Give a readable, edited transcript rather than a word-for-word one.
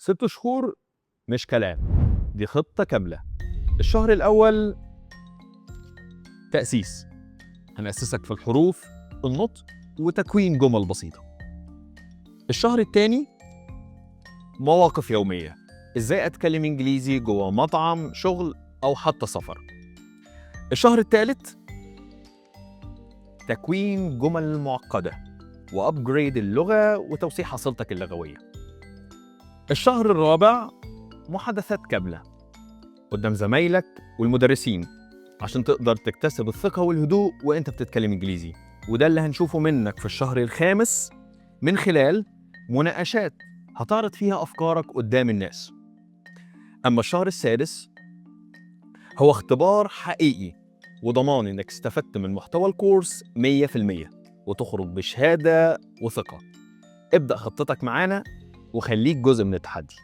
6 شهور مش كلام، دي خطة كاملة. الشهر الأول تأسيس، هنأسسك في الحروف، النطق، وتكوين جمل بسيطة. الشهر الثاني مواقف يومية، ازاي اتكلم انجليزي جوه مطعم، شغل، او حتى سفر. الشهر الثالث تكوين جمل معقدة و upgrade اللغة وتوسيع حصيلتك اللغوية. الشهر الرابع محادثات كاملة قدام زمايلك والمدرسين عشان تقدر تكتسب الثقة والهدوء وانت بتتكلم انجليزي، وده اللي هنشوفه منك في الشهر الخامس من خلال مناقشات هتعرض فيها أفكارك قدام الناس. أما الشهر السادس هو اختبار حقيقي وضمان إنك استفدت من محتوى الكورس 100% وتخرج بشهادة وثقة. ابدأ خطتك معانا وخليك جزء من التحدي.